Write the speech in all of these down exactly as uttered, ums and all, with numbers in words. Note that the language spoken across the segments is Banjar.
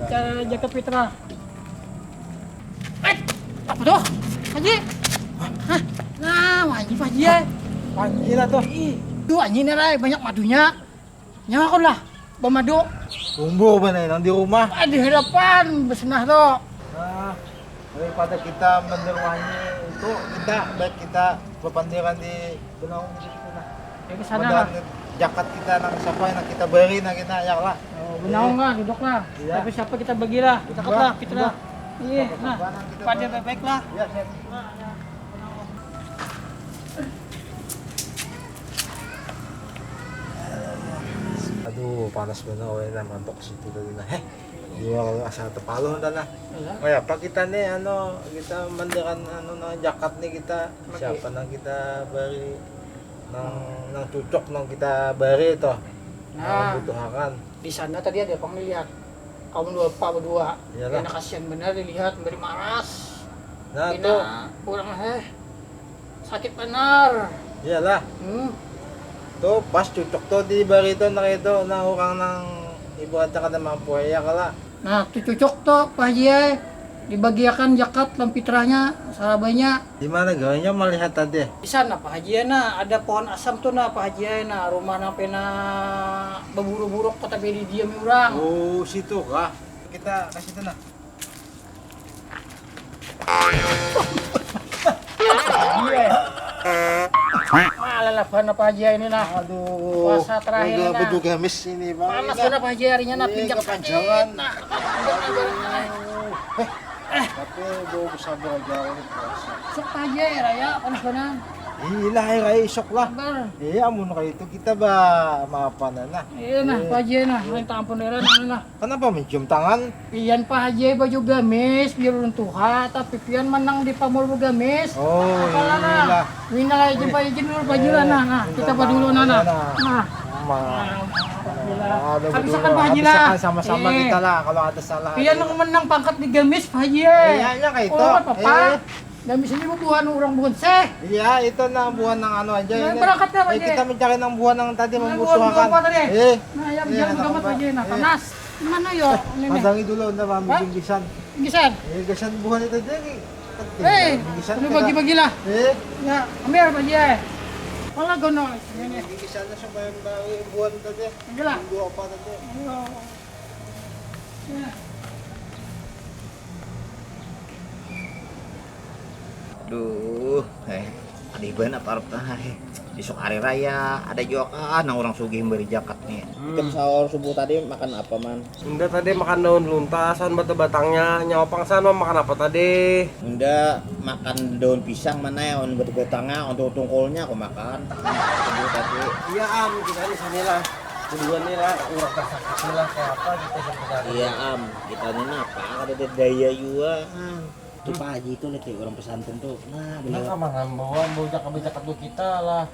Cara jaga fitrah. Eh, apa tuh? Haji? Hah? Nah, wanyi Pak Haji ya. Wanyi lah tuh. Ih, tuh wanyi nih, Rai, banyak madunya. Nyawa lah, bamadu. Tumbuh benar nang di rumah. Ah, di hadapan, besenah tuh. Nah, daripada kita menderwangi itu, kita baik kita bepandiran di benaung gitu, nah. Ya, ke sana lah. Jakat kita nang siapa yang kita beri, nah, kita ya lah. Oh, benaung lah, duduk lah. Iya. Tapi siapa kita bagilah, jakat lah, kita lah. Iya, nah, pada baik-baik lah. Iya, siap. Aduh, panas benar, weh, nah, mantok situ tadi, nah. Heh, dua kalau asal tepaluh, dah, nah. Iya. Oh ya, apa kita nih, anu, kita menderan, anu, nah, jakat nih kita. Oke. Siapa nang kita beri, nang, nang cocok, nang kita beri toh. Nah. Nang butuhakan. Di sana tadi ada apa dilihat? Kaum dua, apa berdua? Iyalah. Kena kasihan benar dilihat, beri maras. Nah, tuh. Kurang, heh. Sakit benar. Iyalah. Hmm. Tuh pas cocok tuh di bari tuh, nang itu, nah, orang nang ibaratnya kada mampu ya kala. Nah, tuh cocok tuh, Pak Haji, eh. Dibagiakan jakat lam fitrahnya, sarabanya. Di mana gawanya melihat tadi? Di sana, Pak Haji, eh, nah, ada pohon asam tuh, nah, Pak Haji, eh, nah, rumah nang pena baburu-buruk kota beli diam orang. Oh, situ kah? Kita ke situ, nah. Malah lah, Pak Haji ini, nah. Aduh. Puasa terakhir, udah nah. Baju gamis ini, Bang. Panas ini, benar, Pak Haji, harinya, nah, ini pinjak kepanjangan. Sakit, nah. Aduh. Eh, eh. Tapi bau bersabar aja, ini puasa. Sok Pak Haji, ya, Raya, panas benar. Iyalah, ya, Raya, sok lah. Sabar. Iya, amun kayak itu kita ba maafan, nah. Iya, nah, eh. Pak Haji, nah, minta ampun, Raya, nah, nah. Kenapa mencium tangan? Pian, Pak Haji, baju gamis, biar ulun tuha, tapi pian menang di pamur gamis. Oh, apalah, nah. Iyalah. Minal aidin, eh, wal faizin, dulu, eh, pajulah, nah, nah, minta kita maaf, badulu, nah, nah. Iya, nah. Nah. Ma-, nah, nah, ada habisakan, badulu, Pak Haji, lah. Habisakan sama-sama kita lah, kalau ada salah. Pian ada nang menang pangkat di gamis, Pak Haji, eh. Iya, iya, kayak itu. Oh, apa-apa. Eh. Gamis ini bubuhan orang buhan seh. Iya, itu nang buhan nang anu aja. Nah, ini berangkat, Pak, eh, Haji. Kita mencari nang buhan nang tadi, nah, membutuhkan. Buhan apa tadi? Eh. Nah, ya, iya, jangan gamat, Pak Haji. Nah, eh. Panas. Mana yo, eh, ini nih? Pasangi dulu, nda, Bang, hah? Bingkisan. Bingkisan? Eh, bingkisan buhan itu tadi. Eh, bingkisan ini kita bagi-bagilah. Eh. Ya, ambil, Pak Haji, eh. Malah gono, ini. Bingkisannya supaya membawa buhan tadi. Ambillah. Dua apa tadi? Ayo. Ya. Aduh, eh, kadih banar parut, ah, eh. Besok hari raya, ada jua kah nang urang sugih memberi jakat nih? Hmm. Ikam sahur subuh tadi makan apa, Man? Unda tadi makan daun luntas, awan batu batangnya. Nyawa pang san, makan apa tadi? Unda makan daun pisang mana ya, awan batu batangnya, awan tungkulnya aku makan. Subuh tadi. Iya, Am, kita di sini lah. Kedua nih lah, urang tersakiti lah, kaya apa kita sebenarnya. Iya, Am, kita ni napa, kada ada daya jua, Am. Tuh, Pak Haji tuh, lihat deh, urang pesantren tuh. Nah, bener. Nah, kamana bawa, bawa jakat-jakat tuh kita lah.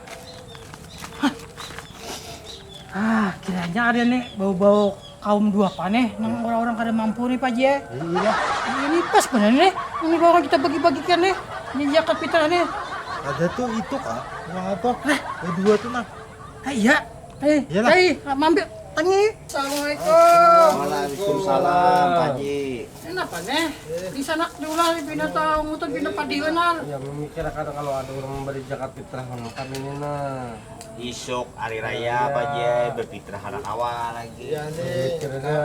Ah, kiranya ada nih, bau-bau kaum duafa nih, nang orang-orang kada mampu nih, Pak Haji, ya. Iya. Ini pas bener nih, nang orang kita bagi-bagikan nih, ini jakat fitrah nih. Ada tuh itu, Kak, urang apa? Hah? Ada dua tuh, nah. Ah, iya. Eh, iyalah. Hei, mampir. Tangi. Assalamualaikum. Waalaikumsalam, Pak Haji. Ini apa nih? Di sana diulah, pindah tahu, muter, pindah padi, benar. Ya, memikirkan kalau ada orang memberi zakat fitrah, makan ini, nah. Isuk hari raya, iya. Pak Haji, berfitrah anak awal lagi. Iya, nih. Mikir ada.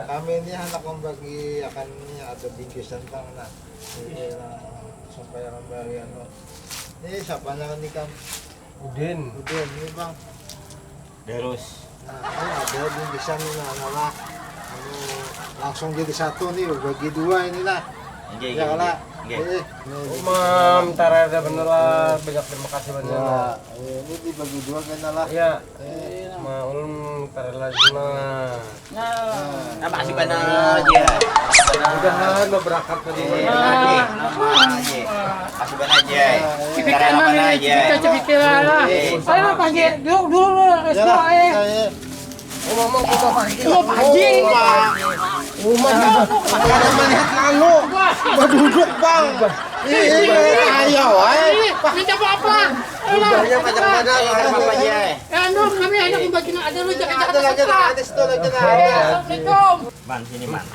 Kami ini hendak membagi akan ini, ada bingkisan, Bang, nah. Ini, nah, supaya memberi, anu. Ini siapa, nah, ini, Kang? Udin. Udin, ini, Bang. Terus. Nah, ini ada bingkisan ini, nah, nah, nah. Anu, langsung jadi satu nih, bagi dua ini, nah. Nggih, ya, nggih, lah. Nggih. Eh, Umam, tarada bener lah, banyak terima kasih banyak. Ya, ini dibagi dua kena lah. Iya. Eh. Ma, ulun tarada lagi, nah. Nah, makasih banar, Jay. Mudahan lo berakat tadi. Eh, Jay. Nama, Jay. Makasih banar, Jay. Cipika, mana, Jay? Cipika, cipika lah. Eh, ayo, Pak Haji. Dulu, dulu, dulu. Yalah, eh. Kita, eh. Rumah, rumah, rumah Pak Haji. Rumah Pak Haji. Rumah. Rumah. Ada melihat lalu. Wah. Berduduk, Bang. Ih, ayo, eh. Ih, ini coba apa? Rumahnya macam mana, Pak Haji? Eh, anu, kami hanya membagi, ada lu, jangan, ada, jangan ada, salah. Ada situ lagi, nah. Eh, assalamualaikum. Man, sini, Man.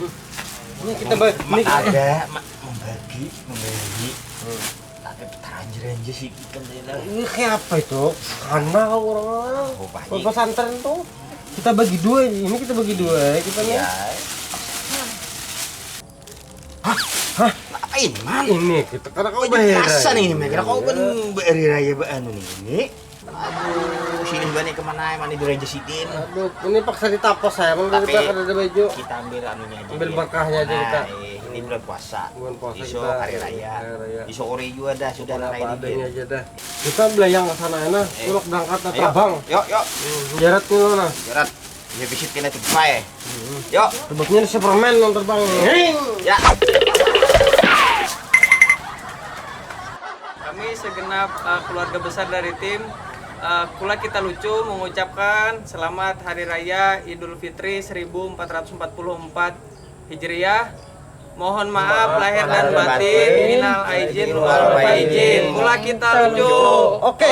Ini kita ba- ini ada ma- membagi membagi tapi terlanjur aja sih kita lah. Ini kayak apa itu? Karena orang Oh, Pak Haji. orang pesantren tuh kita bagi dua ini, ini kita bagi dua ya kita nih. Ya. Hah? Hah? Ngapain man? Ini kita karena kau Kau jadi bayar. Rasa nih ini kira kau kan hari raya ba- anu nih ini. Aduh, silih bani kemana mana di raja sidin. Aduh, ini paksa ditapos saya, emang Tapi- daripada ada baju. Kita ambil anunya aja. Ambil ya. Berkahnya aja Nah, kita. Ini bulan puasa. Bulan puasa Isuk kita. Hari Raya. Hari Raya. Isuk sore juga dah sudah Apa nang ini adanya dia. Aja dah. Kita belayang ke sana ya nah. Eh. Uluk berangkat Ayo. terbang. Yuk, yuk. Hmm, jarat nih lo nah. Jarat. Ya bisit kena tupai. Yuk. Tebaknya ada Superman yang terbang. Hing. Ya. Kami segenap uh, keluarga besar dari tim uh, Kula Kita Lucu mengucapkan selamat Hari Raya Idul Fitri seribu empat ratus empat puluh empat Hijriah. Mohon maaf lahir dan batin, minal aidin wal faizin. Kula Kita Lucu. Oke.